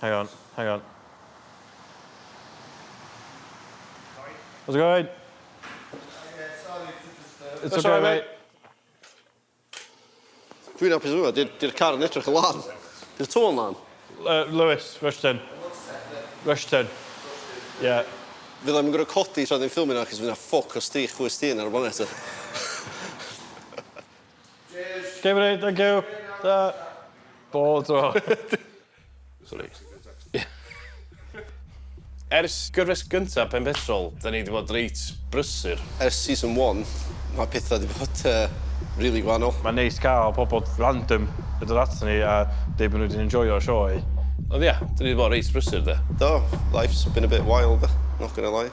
Hang on, hang on. How's it going? It's okay, mate. Dwi'n hapus efo hwnna, 'di'r 'di'r car yn edrych yn lân. 'Di'r to yn lân? Lewis, Rushton. Rushton. Yeah. Fydda i'm yn gor'o' codi tra dwi'n ffilmio 'na achos fydd 'na ffwc o strych clust tin ar y bonnet. Cheers. Okay buddy, thank you. Ta. Bob tro. Sori. Ers gyfres gynta Pen Petrol, da ni 'di bod reit brysur. Ers season one, mae pethau 'di bod yy rili gwahanol. Mae'n neis cael pobl random yn dod ato ni a deud bod nhw 'di enjoio'r sioe. Ond ia, da ni 'di bod reit brysur de. Do, life's been a bit wild, not gonna lie.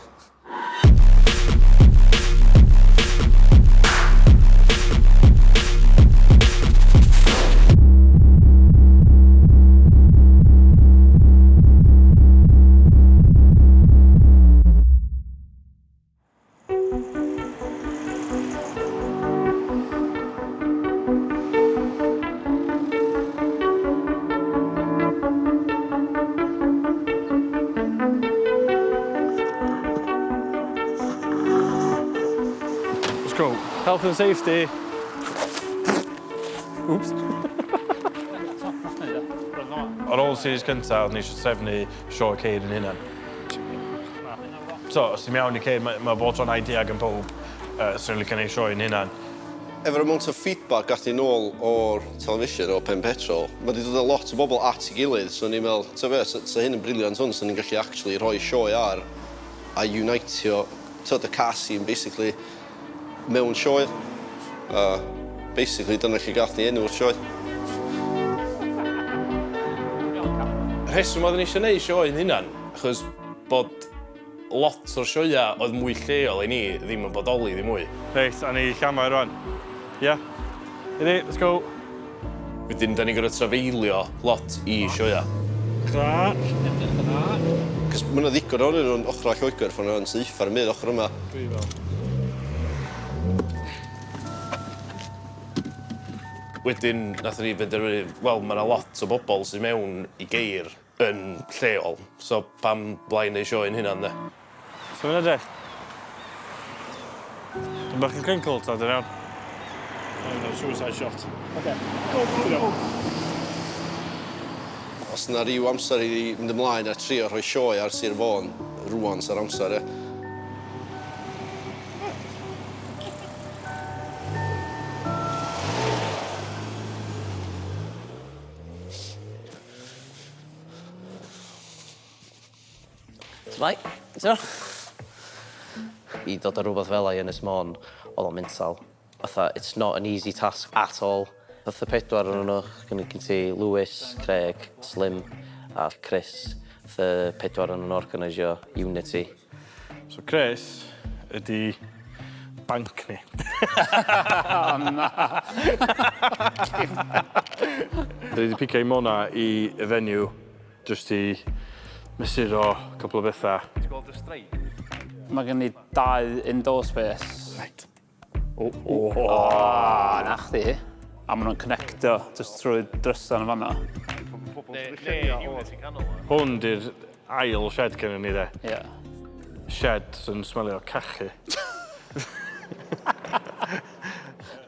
Let's go. Health and safety. Oops. Ar ôl series cynta, oeddwn ni eisiau trefnu sioe ceir yn hunan. So, os ti'n mewn i ceir, mae, mae bob tro'n idea gan pob, swn i'n licio neud sioe yn hunan. Efo'r amount o feedback gath ni nôl o'r television o Pen Petrol, ma' 'di dod â lot o bobl at ei gilydd, so o'n i'n meddwl, t'o' be', sa sa hyn yn brilliant hwn, sa ni'n gallu actually rhoi sioe ar a unitio, t'od, y car scene basically mewn sioe. A basically dyna lle gath ni enw'r sioe. Rheswm oedden ni eisiau neud sioe yn hunan, achos bod lot o'r sioeau oedd mwy lleol i ni ddim yn bodoli ddim mwy. Reit, awn ni i Llanfair rwan. Ia? Ready, let's go. Wedyn, da ni'n gorfod trafeilio lot i sioeau. Crac. Cos ma' 'na ddigon ohonyn nhw'n ochrau Lloegr ffor 'na yn syth ar y mur ochr yma. Dwi fel. Wedyn, nathon ni benderfynu, wel, ma' 'na lot o bobl sydd mewn i geir yn lleol, so pam lai neud sioe ein hunan de? Su' ma'n edrych? Dipyn bach yn crinkle ta 'di'n iawn? Oh no, suicide shot. Oce. Go go go! Os 'na ryw amser i mynd ymlaen a trio rhoi sioe ar Sir Fôn, rŵan sa'r amser ia? Shwmae? Ti iawn? I dod â rwbath fel 'a i Ynys Môn, o'dd o'n mental. Fatha, it's not an easy task at all. Nath y pedwar ohonyn nhw, gyn ti Lewis, Craig, Slim a Chris, nath y pedwar ohonyn nhw organiseio Unity. So Chris ydi banc ni. O na! Da ni 'di pigo i Mona i y venue jyst i mesuro cwpl o betha. Ti'n gweld y streip? Mae gen i dau indoor space. Reit. O, o, o. Na chdi. A maen nhw'n connecto just trwy drysan yn fanno. Hwn di'r ail shed gynnon ni de. Ie. Yeah. Shed sy'n smelio cachu.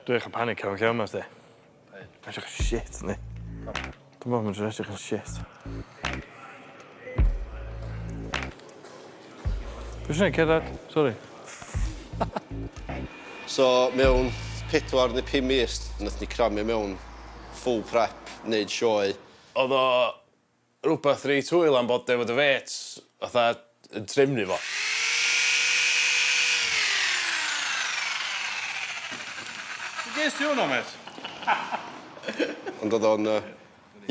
Dwi'n eich panic am lle yma, sti. Mae'n edrych yn shit, yndi? Dwi'n meddwl mae'n edrych yn shit. Dwi eisiau cerdded, sori. So, mewn 4 neu 5 mis, nath ni cramio mewn full prep, neud sioe. Oedd o rhywbeth reit hwyl am bod efo dy fêts fatha yn trefnu fo. Lle ges ti hwnna mêt? Ond oedd o'n yy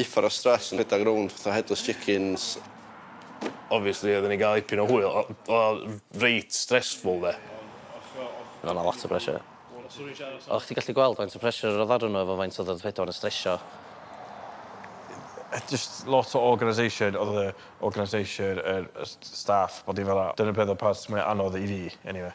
uffar o stress yn rhedag rownd fatha headless chickens. Obviously oedden ni'n gael ipyn o hwyl o- oedd o reit stressful de. Oedd 'na lot o pressure. Oeddach chdi gallu gweld faint o pressure oedd arnyn nhw efo faint oedd y pedwar yn stresio. Just lot o organisation, oedd y organisation, yr staff, bod dim fel 'a. Dyna'r peth o'r part mwya anodd i fi, eniwe.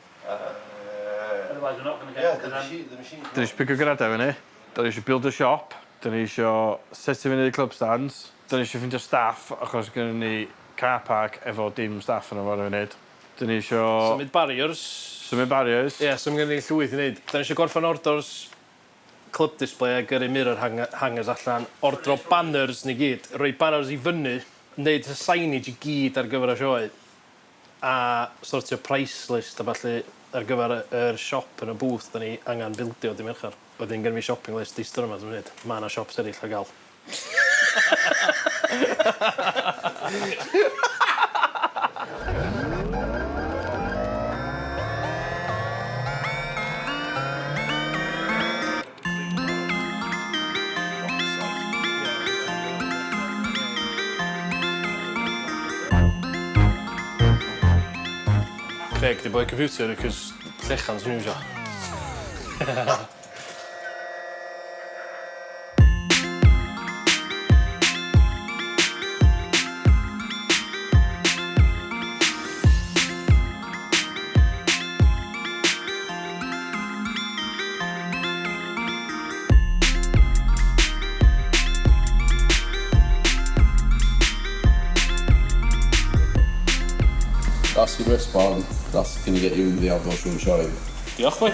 Otherwise we're not gonna get Yeah, the machine, the machine. Dan ni isio pigo gradau fyny, dan ni isio build y siop. Da ni isio setio fyny club stands. Da ni isio ffeindio staff achos gynnon ni car park efo dim staff yno fo ar y funud. Da ni isio... Symud barriers. Symud barriers. Ie, so ma' gynnon ni llwyth i neud. Da ni isio gorffan orders club display a gyrru mirror hangers allan, ordro banners ni gyd, rhoi banners i fyny, neud y signage i gyd ar gyfer y sioe, a sortio price list a ballu ar gyfer yr siop yn y booth da ni angen bildio dy' Mercher. Wedyn gynna fi shopping list diystyr yma dwi'n mynd. Ma' 'na shops eraill ar gael. Craig 'di boi computer acos llechan swn i'm isio. That's your wristband. That's gonna get you in the outdoor show sioe. Diolch boi.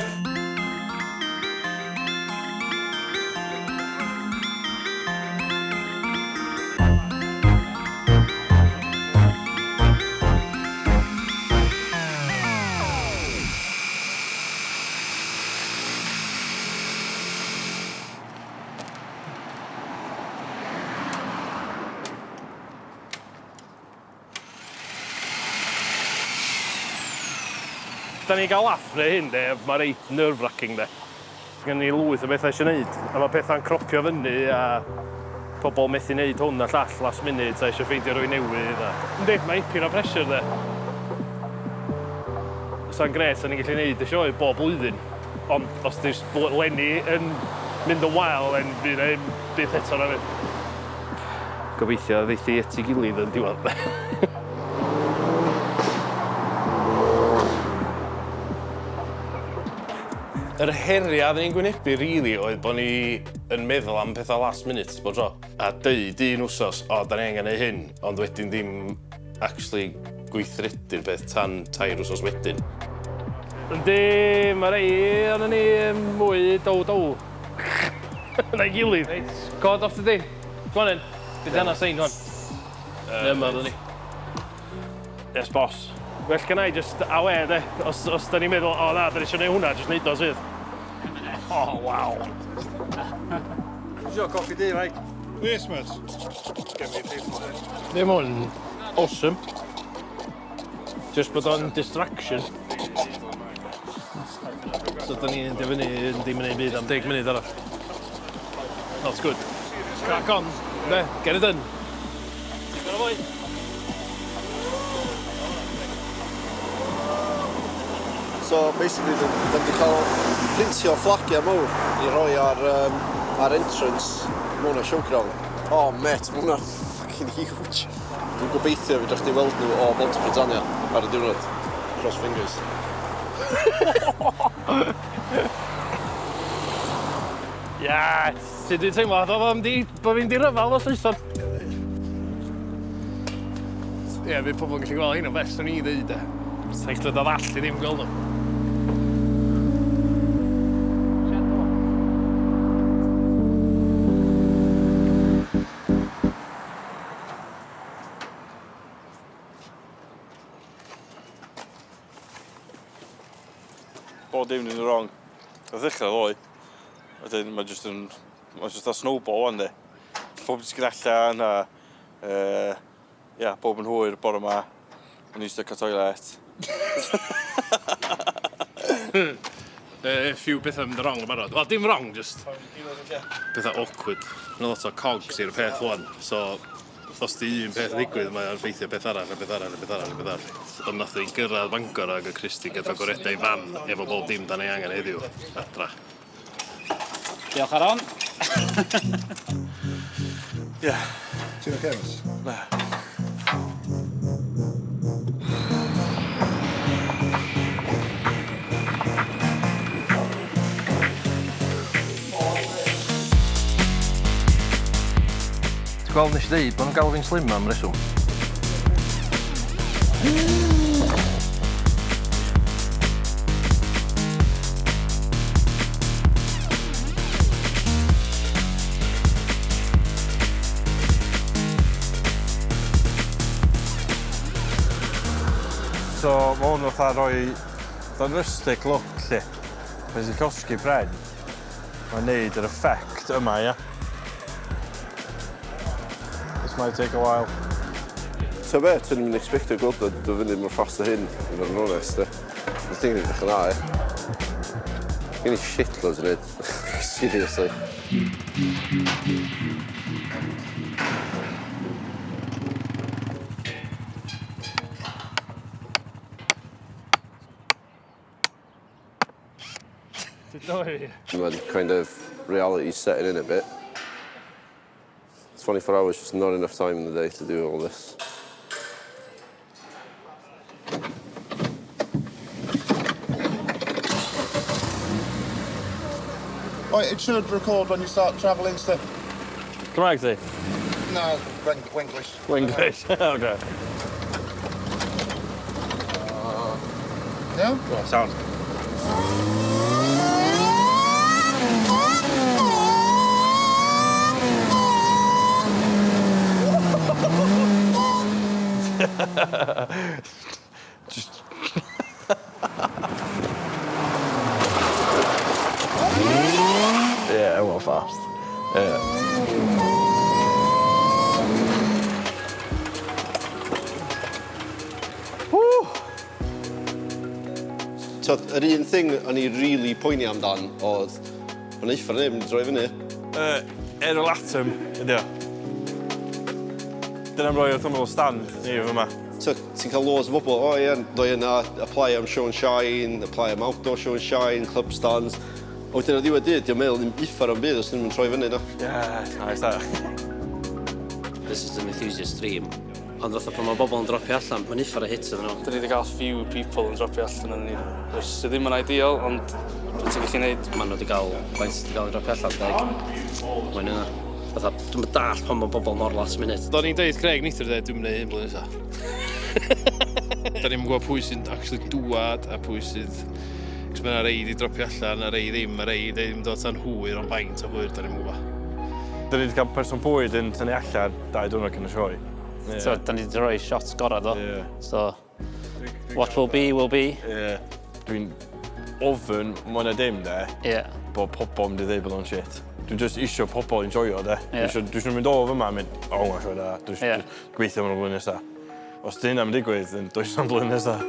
Da ni gael laff neu hyn de, mae reit nerve-wracking de. Gen ni lwyth o bethau eisiau neud, a mae pethau'n cropio fyny a pobl methu neud hwn a llall last minute a eisiau ffeindio rhywun newydd. A... Yndi, mae ipyn o pressure de. Sa'n gret, sa'n ni'n gallu neud y sioe bob blwyddyn. Ond os di'r leni yn mynd yn wael, then fydd na ddim byth eto na fydd. Gobeithio ddeith hi at ei gilydd yn diwedd. Yr heriau oedden ni'n gwynebu rili oedd bod ni yn meddwl am pethau last minute bob tro. A deud un wsos, o, da ni angen neud hyn, ond wedyn ddim actually gweithredu'r peth tan 3 wsos wedyn. Yndi, mae rei ohonon ni yn mwy dow dow na'i gilydd. Reit, cod off the day. Go on then. Be 'di hwnna sign hwn? Yy, yma oedden ni. Yes, boss. Well gen i just awe, de. Os da ni'n meddwl, o na, da ni eisiau gwneud hwnna, just neud o sydd. Oh, waw. Isio coffi di, mate? Yes, mate. Get me a paper head. Ddim hwn awesome. Just bod o'n distraction. So da ni'n endio fyny yn ddim yn neud byd am 10 munud arall. That's good. Crack on. Ne, get it done. Ti'n fwy? So basically, da ni wedi cael printio fflagiau mawr i roi ar entrance mewn y showground. Oh mate, mae hwnna'n fucking huge. Dwi'n gobeithio fedrwch chdi weld nhw o Bont Britannia ar y diwrnod. Cross fingers. Yes! Sut dwi'n teimlo? Fatha bod fi'n di ryfel fo Saeson. Ie, fydd pobl yn gallu gweld hyn o bell, swn i ddeud e. Sa'n gallu dod all i ddim gweld nhw. Bob dim yn wrong. Y ddechrau ddoe. Wedyn mae just yn... Mae just a snowball wan de. Pob yn sgyn allan a... Ia, bob yn hwyr bore yma. O'n i stuck ar toilet. Few bethau mynd wrong yn barod. Wel, dim wrong, just pethau awkward. Mae lot o cogs i'r peth wan. So, os di un peth yn digwydd, mae'n effeithio beth arall, a beth arall, a beth arall, a beth arall. Ond nath ni gyrraedd Bangor ac y Christy gyda goredau fan efo bob dim da ni angen heddiw adra. Diolch, Aron. Ie. Ti'n oce, mate? Na. Gweld nes i ddeud bod nhw'n galw fi'n slim am reswm. So ma' hwn fatha rhoi fatha rustic look 'lly. Pan ti'n llosgi pren, mae'n neud yr effect yma, ia? This might take a while. Ta be, ti'n mynd expectio gweld o dod fyny mor fast o hyn, i fod yn onest, de. Mae thing yn edrych yn dda, e. Gen i shitloads yn neud. Seriously. Mae'n kind of reality setting in a bit. 24 hours just not enough time in the day to do all this. Right, it should record when you start travelling, Steph. Cymraeg ti? No, Wenglish. Wenglish, okay. Yeah? Oh, sound. Just... Yeah, well fast. Yeah. Woo! So, yr un thing o'n i really poeni amdan oedd mae'n uffar neb yn droi fyny. Aerolatum, ydi o. Dyna'n rhoi wrth ymyl stand ni fyma. So, ti'n cael loads o bobl, o ie, doi yna, apply am show and shine, apply am outdoor show and shine, club stands. A wedyn o ddiwedd dydd, diolch meddwl ddim uffar am byd os ddim yn troi fyny, no. Yeah, nice that. This is an enthusiast dream. Ond fatha pan mae bobl yn dropio allan, mae'n uffar o hit iddyn nhw. Da ni wedi cael few people yn dropio allan yn ni, which sydd ddim yn ideal, ond beth ti'n gallu neud? Maen nhw wedi cael, faint wedi cael ei dropio allan, 10. Mae'n yna. Fatha, dwi'n dallt pan mae bobl mor last minute. Do'n i'n deud Craig neithio dweud dwi'n mynd hyn blwyddyn nesaf. Da ni'n gwybod pwy sy'n actually dŵad a pwy sydd... Cos mae yna rei di dropio allan, a rei ddim, a rei ddim dod tan hwyr, ond faint o hwyr, da ni'n gwybod. Da ni wedi cael person bwyd yn tynnu allan 2 diwrnod cyn y sioe. Yeah. So, da ni wedi rhoi shots gorau, do. Yeah. So, what will be, will be. Yeah. Dwi'n ofyn mwy na dim, de, bod pobl yn mynd i ddeud bod o'n shit. Dwi'n just isio pobl enjoyo, de. Dwi isio mynd o fyma a mynd, o, oh, sioe da. Dwi isio gweithio mewn blwyddyn nesaf. Os di hynna'n digwydd, then does na'm blwyddyn nesaf.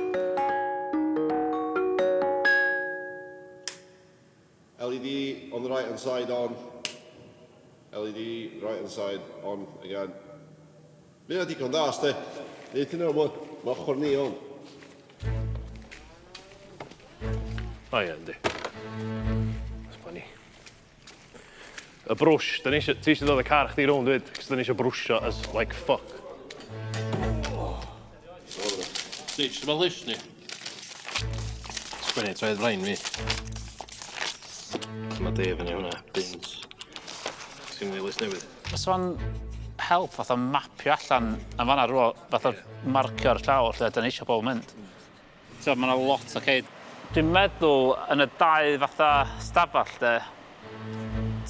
LED on the right hand side on. LED right hand side on again. Mae hynna digon da, sti. Neud hynna, mae ma ochr ni on. O ie, yndi. Sbani. Y brwsh, da ni eisiau, ti eisiau dod y car chdi rownd dweud, cos da ni eisiau brwsio as like fuck. Di, eisiau list ni? Sgwennu troed flaen fi. Mae Dave yn ei hwnna, bins. Sgyn ni list newydd. Os o'n help fatha mapio allan yn fanna rwa, fatha marcio'r llawr lle da ni eisiau pobl mynd. So, mae yna lot o ceid. Dwi'n meddwl yn y dau fatha stafell de,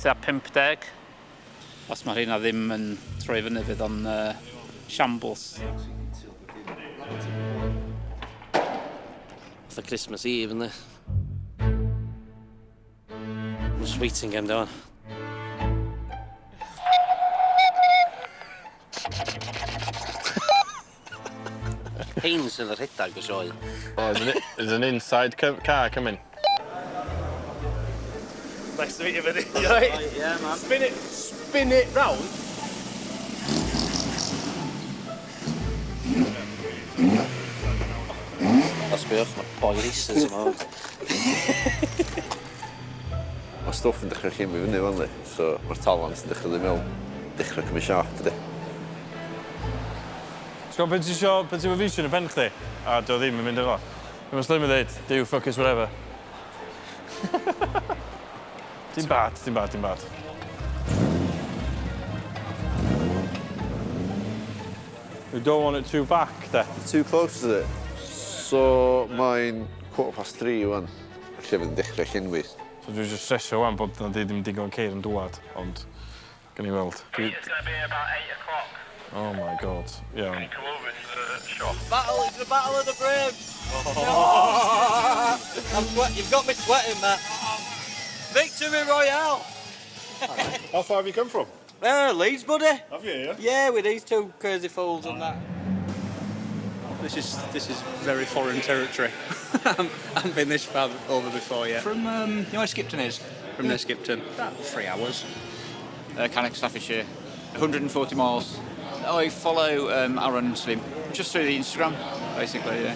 tua 50. Os mae rheina ddim yn troi fyny fydd o'n shambles. Fatha Christmas Eve, yndi? Just waiting game, da. Hein sydd yn rhedeg y sioe. Oh, there's an inside car coming. Nice to meet you, buddy. You right? Yeah, man. Spin it round. Os sbiwch, mae boi racers yma. Mae stwff yn dechrau llimu fyny fan li, so mae'r talent yn dechrau dod i mewn. Dechrau cymryd siap, dydy. Ti'n gwybod beth ti isio, beth ti'n vision yn pen chdi? A dio ddim yn mynd efo. Mae'n Slim yn dweud, do fuck us whatever. Dim bad, dim bad, dim bad. We don't want it too back, de. Too close, is it? So, mae'n 3:15 wan. Lle fydd yn dechrau llenwi. So dwi'n just stressio wan bod na ddim digon ceir yn dŵad, ond gan i weld. It's going to be about 8 o'clock. Oh my God, iawn. Come over to the shop. Battle, it's the battle of the brave. Oh. I'm sweat, you've got me sweating, Matt. Victory Royale. How far have you come from? Leeds, buddy. Have you, yeah? Yeah, with these two crazy fools and that. This is very foreign territory. I haven't been this far over before yet. From, you know where Skipton is? From near Skipton. About 3 hours. Cannock, Staffordshire, 140 miles. I follow Aaron Slim just through the Instagram, basically, yeah.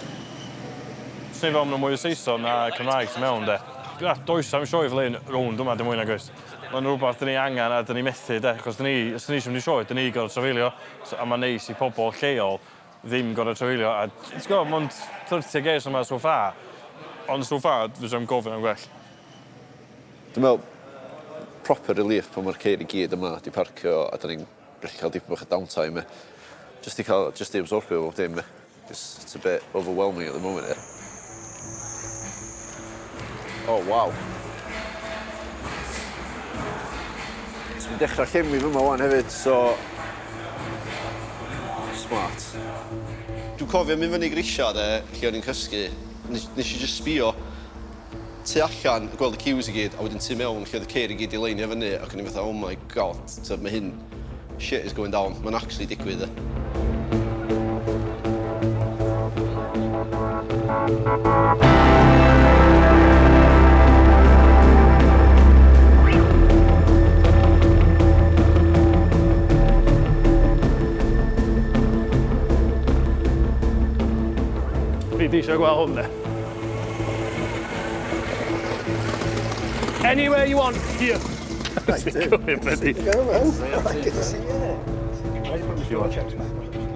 Swn i fel maen mwy o Saeson na Cymraeg sy'n mewn, de. Na, does am sioe fel un rownd yma, dim mwy nag oes. Mae'n rhywbeth dyn ni angen a dyn ni methu, de. Achos dyn ni, os dyn ni eisiau mynd i sioe, dyn ni gorfod trafeilio. So, a mae'n neis i pobl lleol ddim gorfod trafeilio. A ti'n gwybod, mond 30 gears yma so far. Ond so far, fysa'm gofyn am gwell. Dwi'n meddwl, proper relief pan mae'r ceir i gyd yma di parcio a da ni'n gallu cael dipyn bach o downtime. Eh. Just i cael, just i absorbio bob dim. Eh. It's a bit overwhelming at the moment. Eh. Oh, wow. So dwi'n dechrau llenwi fyma wan hefyd, so smart. Dwi'n cofio mynd fyny grisia de, lle o'n i'n cysgu. Nes i just sbio tu allan, gweld y queues i gyd, a wedyn tu mewn lle oedd y ceir i gyd i leinio fyny, ac o'n i'n fatha, "Oh my God, so, mae hyn, shit is going down, mae'n actually digwydd." E. Fi di eisiau gweld hwn, de. Anywhere you want, here. Ti'n cofio, buddy. Good to see you.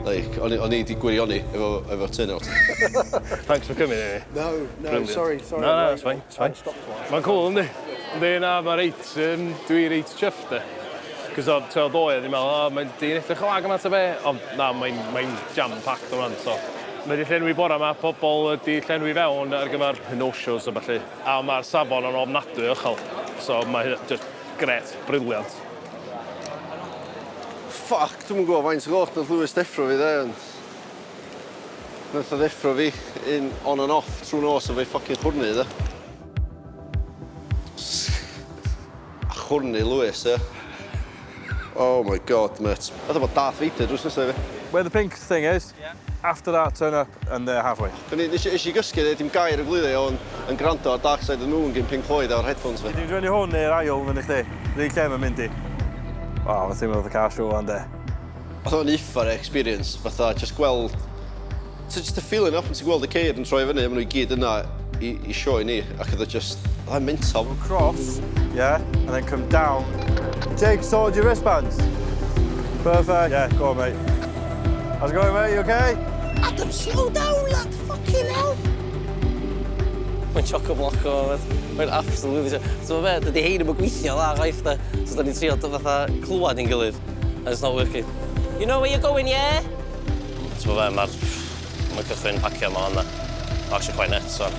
Like, o'n i di gwirioni efo turnout. Thanks for coming, anyway. No, no, Brilliant. sorry, sorry. No, I'm no, late. it's fine, it's fine. Stopped twice. Mae'n cool, yndi? Yndi, na, mae'n reit, dwi reit chuffed, de. Cos o, ti'n ddoe, o'n i'n meddwl, o, mae'n di'n edrych o lag yma, ta be? Ond na, mae'n jam-packed o'n so. Mae wedi llenwi bora yma, pobl wedi llenwi fewn ar gyfer no-shows a ballu. A mae'r safon yn ofnadwy o uchel. So mae hynna just gret, brilliant. Fuck, dwi'm yn gwybod faint o gloch nath Lewis deffro fi dde, ond nath o ddeffro fi in on and off trwy nos o fe fucking chwrnu, de. A chwrnu Lewis, e. Oh my God, mate. Fatha bod Darth Vader drws nesaf fi. Where the pink thing is, after that, turn up and they're halfway. Nes i gysgu, de, dim gair o glwyddo o'n yn gwrando ar Dark Side of the Moon gen Pink Floyd ar headphones fi. Dwi'n dwyn hwn neu'r ail fyny chdi. Rwy'n lle mae'n mynd i. Waw, mae'n teimlo fatha car show wan, de. Oedd o'n uffar experience, fatha just gweld. So just y feeling up yn ti'n gweld y ceir yn troi fyny, a maen nhw i gyd yna i sioe ni, ac oedd o just, oedd o'n mental. Cross, yeah, and then come down. Jake, sorted your wristbands. Perfect. Yeah, go on, mate. How's it going, mate? You okay? Adam, slow down, lad! Fucking hell! Mae'n chock-a-block o, mae'n absolutely. So fe, dydy hein ddim yn gweithio dda, chwaith, de. So da ni'n trio fatha clywed ein gilydd. And it's not working. You know where you're going, yeah? So fe, mae'r cychwyn pacio yma hwnna. Actually quite nuts, so.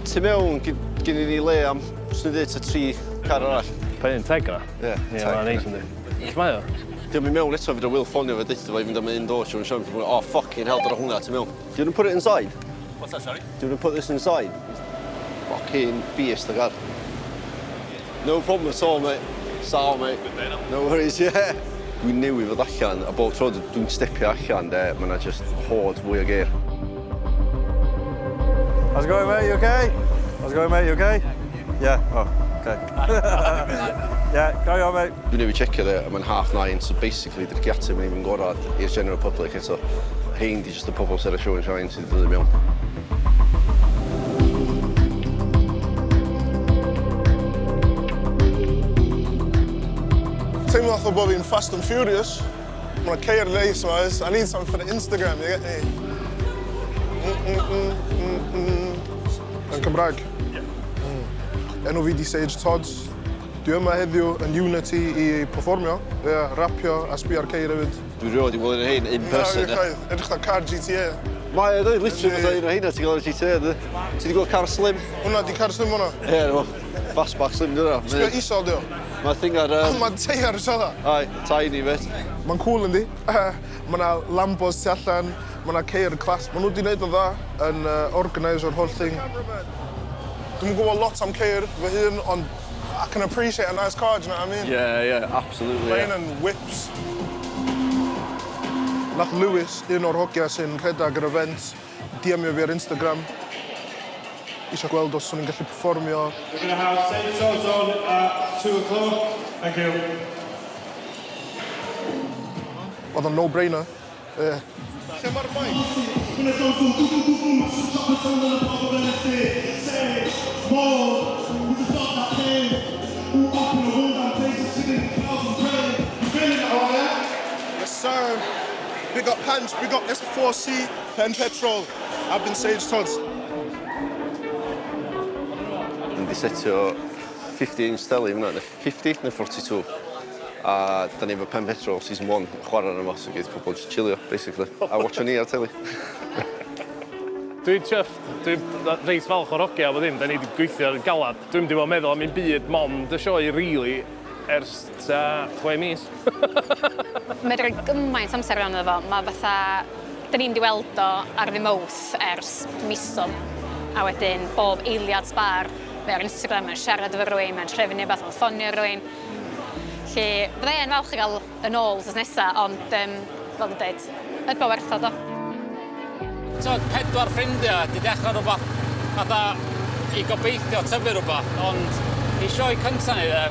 Tu mewn, gen i ni le am, swn i ddweud, ta tri car arall. Pa un Tegra? Ie, Ie, mae'n neis, yndi. Lle mae o? Diolch i mewn eto, fydda Will ffonio fe deutha fo i fynd am un dos, siwr yn siarad, "Oh, fucking hell, dyna hwnna tu mewn." Do you want to put it inside? What's that, sorry? Do you want to put this inside? Fucking beast, the car. No problem at all, mate. Sal, mate. No worries, yeah. Dwi'n newydd fod allan, a bob tro dwi'n stepio allan, de, mae yna just horde fwy o geir. How's it going, mate? You okay? How's it going, mate? You okay? Yeah. Oh, okay. Yeah, carry on, mate. Dwi'n newydd checio de, a mae'n 9:30, so basically, dy'r giatau mae'n even gorad i'r general public eto. Hein di just y pobl sy'n ar y show and shine sydd wedi dod i mewn. Teimlo fatha bod fi'n Fast and Furious. Mae'n ceir neis yma, oes. I need something for the Instagram, you get me? Yn Cymraeg? Mm. Enw fi di Sage Todz. Dwi yma heddiw yn Unity i performio, yeah, rapio a sbio ar ceir hefyd. Dwi rioed 'di gweld un o rhein in person. Na, fi chwaith. Edrych fatha car GTA. Mae o yndi, literally fatha un o rheina ti'n gael ar y GTA yndi? Ti 'di gweld car Slim? Hwnna 'di car Slim hwnna? Ie, 'na fo. Fastback Slim 'di hwnna. Sbio isol 'di o. Mae'r thing ar... Um... Mae'n teiar isol dda. Aye, tiny bit. Mae'n cool yndi. Mae 'na Lambos tu allan, mae 'na ceir class. Maen nhw 'di wneud yn dda yn organise o'r whole thing. Dwi'm yn gwybod lot am ceir fy hun, ond I can appreciate a nice car, do you know what I mean? Yeah, yeah, absolutely. Mae hyn yn whips. Nath Lewis, un o'r hogia sy'n rhedeg yr event, DM-io fi ar Instagram. Isio gweld os o'n i'n gallu perfformio. We're going to have St. John's on at 2 o'clock. Thank you. Oedd o'n no-brainer. Ie. Lle mae'r mic? Yes sir. Big up Hansh, big up S4C, Pen Petrol. I've been Sage Todz. Ni 'di setio 50 inch teli fyna, neu 50 neu 42. A da ni efo Pen Petrol season 1 yn chwarae arno fo, so geith pobl just chillio, basically. A watcho ni ar teli. Dwi'n chuffed, dwi'n reit falch o'r hogia a bod ddim, da ni wedi gweithio ar galad. Dwi'm 'di bod yn meddwl am un byd mond y sioe really ers tua 6 mis. Mae'n rhoi gymaint amser fewn iddo fo. Mae fatha, da ni'n di weld o ar the mouth ers misoedd. A wedyn bob eiliad sbar, mae ar Instagram, mae'n siarad efo rhywun, mae'n trefnu rhywbeth, mae'n ffonio rhywun. Lle, fydda i'n falch i gael yn ôl wsos nesa, ond fel dwi'n dweud, ydy bod werth o do. So, pedwar ffrindiau di dechrau rhywbeth fatha i gobeithio tyfu rhywbeth, ond i sioe cyntaf ni dde,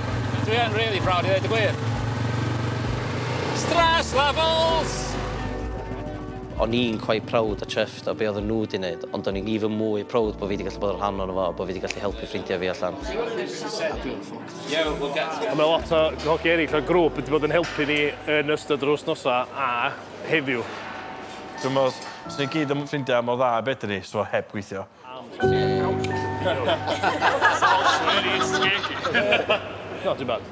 dwi yn really proud i ddweud y gwir. Stress levels! O'n i'n quite proud a chuffed o be oedden nhw wedi wneud, ond o'n i'n even mwy proud bod fi wedi gallu bod yn rhan ono fo, a bod fi wedi gallu helpu ffrindiau fi allan. Yeah, we'll get A mae lot o hogia eraill o'r grŵp wedi bod yn helpu ni yn ystod yr wythnosa a heddiw. Dwi'n meddwl, os ni gyd yn ffrindiau mor dda beth ni, so heb gweithio. Very sticky. Not too bad.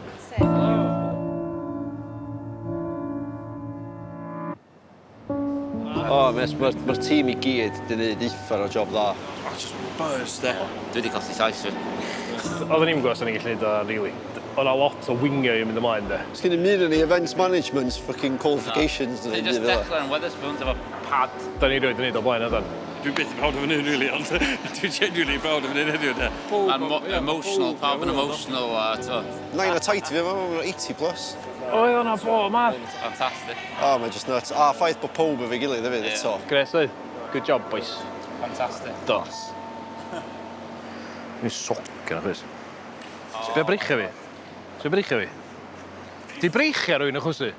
O, mes, mae'r ma tîm i gyd wedi gwneud uffar o job dda. Oh, just burst there. Dwi wedi colli llais fi. Oedden ni'n gwybod os o'n i'n gallu neud o, really. Oedd 'na lot o wingio i mynd ymlaen, de. Sgyn i'm un o'n i events management fucking qualifications Ti yn just byd fel. dechrau yn Wetherspoons efo pad. Da ni rioed yn neud o blaen, oedden. Dwi'n byth yn proud o fan hyn, really, ond dwi'n genuinely proud o fan hyn heddiw, de. Ma'n emotional, pawb yn emotional a to. Nain a taid fi, mae'n 80 plus. Oedd o'na bo, math. Fantastic. O, mae'n just nuts. A ffaith bod pob efo'i gilydd hefyd, eto. Gret, oedd. Good job, boys. Fantastic. Dos. Dwi'n socian, achos. Sbia breichio fi. Sbia breichio fi. Di breichio rhywun yn chwysu?